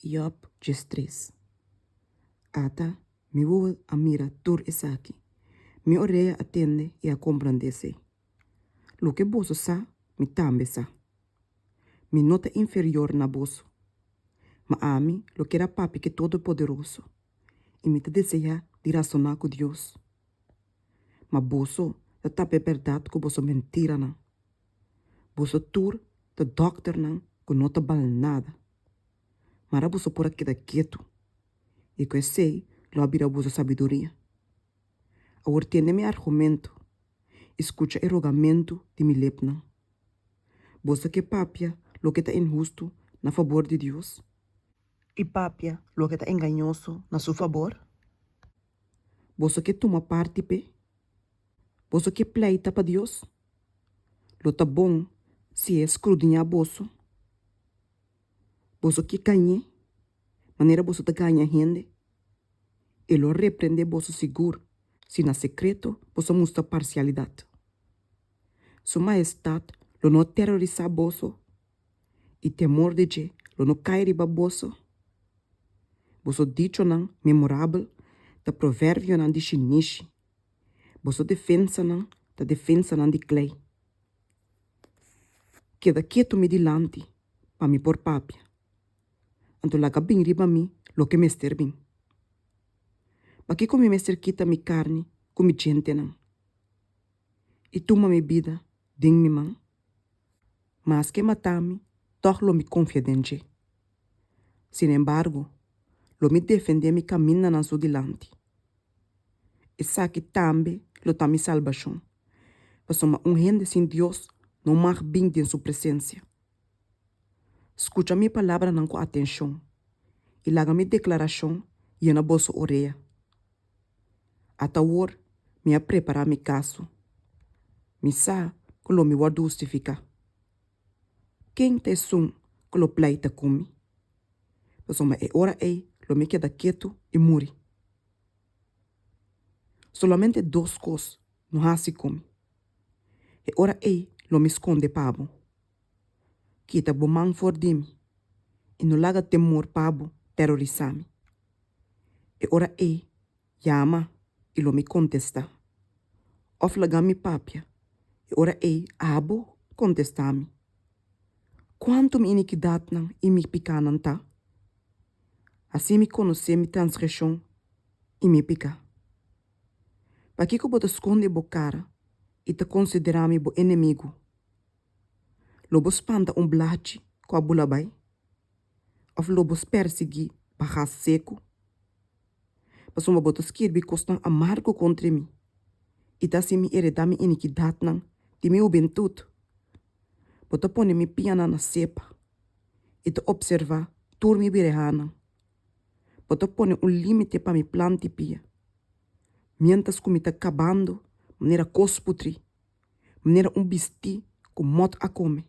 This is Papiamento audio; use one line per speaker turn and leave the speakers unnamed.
Yòb 13. Ata, mi wowo a mira tur esaki, mi orea a tende i a komprendé esei. Loke boso sa, mi tambe sa. Mi no ta inferior na boso. Ma ami lo kier a papia ku e Todopoderoso, i mi ta deseá di rasoná ku Dios. Ma boso ta tapa e bèrdat ku boso mentiranan. Boso tur ta dòkternan ku no ta bal nada. Mara boso por a keda ketu, i ku esei lo a bira boso sabiduria. Awor tende mi argumentu i skucha e rogamentu di mi lepnan. Boso ke papia loke ta inhustu na fabor di Dios? I papia loke ta engañoso na su fabor? Boso ke tuma parti p'e? Boso ke pleita pa Dios? Lo ta bon si e skrudiñá boso. Boso ke gañ'é manera boso ta gaña hende? E lo reprendé boso sigur si na sekreto boso mustra parsialidat. Su Mahestat lo no terorisá boso i temor di dje lo no kai riba boso? Boso dichonan memorabel ta proverbionan di shinishi, boso defensanan ta defensanan di klei. Keda ketu mi dilanti pa mi por papia, anto laga bin riba mi loke mester bin. Pakiko mi mester kita mi karni ku mi djentenan i tuma mi bida den mi man? Maske mata mi, tòg lo mi konfia den dje. Sinembargo, lo mi defendé mi kamindanan su dilanti. Esaki tambe lo ta mi salbashon, pasobra un hende sin Dios no mag bin den su presensia. Skucha mi palabranan ku atenshon i laga mi deklarashon yena boso orea. Ata awor mi a prepará mi kaso. Mi sa ku lo mi wòrdu hustifiká. Ken ta esun ku lo pleita ku mi? Pasobra e ora ei lo mi keda ketu i muri. Solamente dos kos no hasi ku mi, e ora ei lo mi skonde pa bo. Kita bo man for di mi i no laga temor pa bo terorisá mi. E ora ei yama i lo mi kontestá. Òf laga mi papia, e ora ei abo kontestá mi. Kuantu mi inikidatnan i mi pikánan ta? Hasi mi konosé mi transgreshon i mi piká. Pakiko bo ta skonde bo kara i ta konsiderá mi bo enemigu? Lo bo spanta un blachi ku a bula bai? Òf lo bo spèrsiguí bagas seku? Pasobra bo ta skirbi kosnan amargo kontra mi i ta hasi mi eredá mi inikidatnan di mi hubentut. Bo ta pone mi pianan na sepa i ta opservá tur mi birehanan. Bo ta pone un límite pa mi plant'i pia, miéntras ku mi ta kabando manera kos putrí, manera un bistí ku mòt a kome.